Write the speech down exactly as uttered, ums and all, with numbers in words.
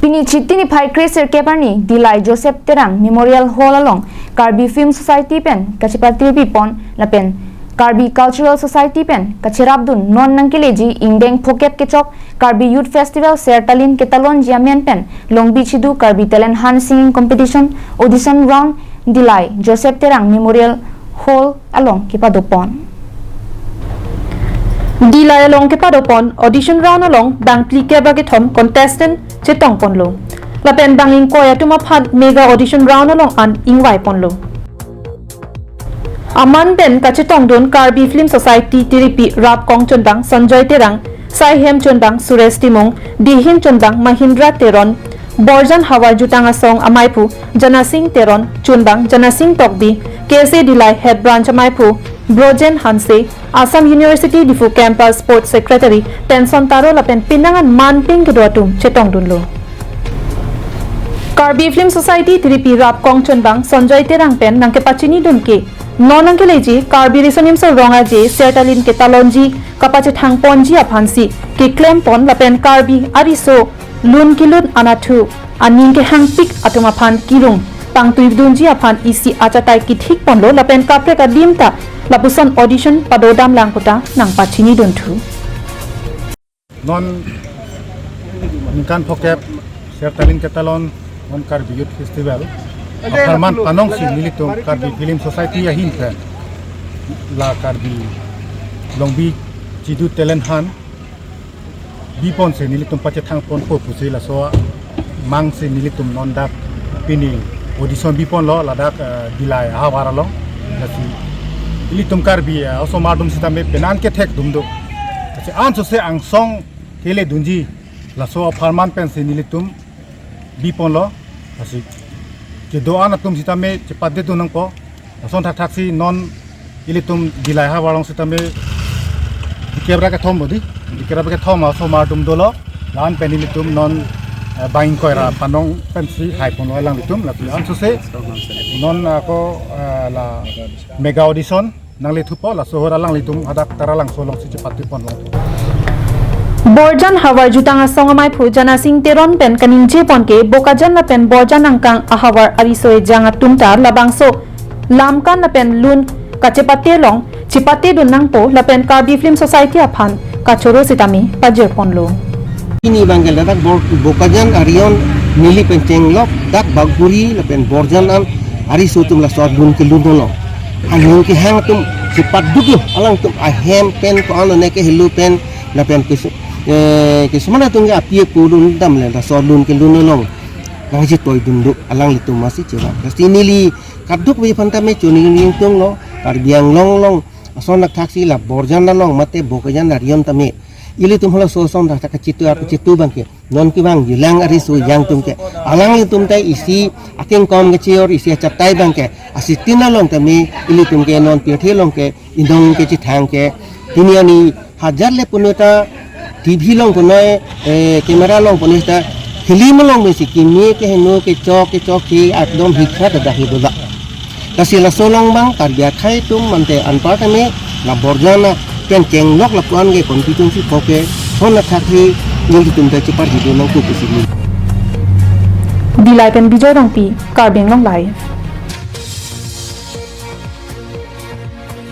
Pini Chiti niphai kre sirkep arni Dillai Joseph Terang Memorial Hall along Karbi Film Society pen kachepatiri pon lapen Karbi Cultural Society pen kacherapdun non nangkeleji ingdeng phokep kechok Karbi Youth Festival Sertalin Ketalonji amen pen Longbi Chidu Karbi Talent Hunt Singing Competition Audition Round Dillai Joseph Terang Memorial Hall along kepadopon. Dillai along kepadopon audition round along dang phlikep ra kethom contestant chetongponlo. Lapen bang ingkoi atum aphan mega audition round along an ingvaiponlo. Aman pen kachetongdun Karbi Film Society tiripi rap kong chunbang Sanjoy Terang, saihem chunbang Suresh Timung, dihin chunbang Mahindra Teron, Borjan Havar Jutang Asong amaiphu Janasing Teron, chunbang Janasing Tokbi, K S A Dillai Head Branch amaiphu Brojen Hanse, Assam University Diphu Campus Sports Secretary Tenson Taro lapen pinangan manping kedo atum chetongdunlo. Karbi Film Society tiripi rap kong chunbang Sanjoy Terang pen nangkepachinidun ke non nangkeleji Karbi Riso Nimso Rong Aje Sertalin Ketalonji kapachethangponji aphansi keklempon lapen Karbi ariso lun kelun anatthu aning kehangpik atum aphan kirung pangtuidunji aphan isi achatai kethikponlo lapen kaprek adim ta lapuson audition padodamlang puta nangpachinidun thu. Non ningkan phokep Sertalin Ketalon non Karbi Youth Festival apharman panongsi nelitum Karbi Film Society ahin pen la Karbi Longbi Chidu Talent Hunt biponsi nelitum pachethangponpo pusi laso amangsi nelitum non dak pini audition biponlo ladak, eh, Dillai ahavar along. Lasi ilitum Karbi, eh, osomar atum sitame penan kethek atum do. Lasi ansose angsong keledunji laso apharman pensi nelitum biponlo. Lasi kedo-an atum sitame chepatedun nangpo. Lason thakthaksi non ilitum Dillai ahavar along sitame dikep ra kethom bodi, dikep ra kethom osomar atum dolo. La-an pen ilitum non, eh, bang ingkoi ra panong pensi haiponlo alanglitum. Lasi ansose non ako, eh, la mega audition nanglethupo, laso ahut alanglitum hadak Taralangso alongsi chepatedunponlo. Borjan Havar Jutang Asong amaiphu Janasing Teron pen kaningjepon ke Bokajan lapen Borjan angkang ahavar ariso ejang atum ta labangso lamkan lapen lun kachepate along chepatedun nangpo lapen Karbi Film Society aphan kachoro sitame pajirponlo. Pini abang ke ladak Bor-, Bokajan arion neli pen chenglok dak Bagburi lapen Borjan an ariso atum laso lun kelun dolo. Aning kehang atum chepaduklo, alangtum ahem pen ko-an ne kehelo pen lapen kesu-, eh, kisuman atum ke api apo dundam le laso lun kelun along nangchetoidun do alanglitum masi cheva. Lasi neli kadokave aphan tame choningri ingtunglo, Karbi Anglong along ason thakthaksi la Borjan along mate Bokajan arion tame ilitum halaso ason thakthak kachitu, kachitu abang ke non kevangjilang ariso ejang atum ke alanglitum ta isi akengkom kechior, isi achatai abang ke asitin along tame ilitum ke non pirthe along ke inong kechethang ke pini arni hajar le puno ta T V along punoi, eh, camera along punoi ta film along mesi kimi keheno kechok kechok ke ekdom hikha ta dahi bola. Lasi laso along abang Karbi akhei atum mate anpar tame la Borjan pen chenglok lapu-an ke constituency pho ke hon athak he nelitum ta cheparjidun nangkok pusi neli. Dillai pen Bijoy Rongpi, Karbi Anglong Live.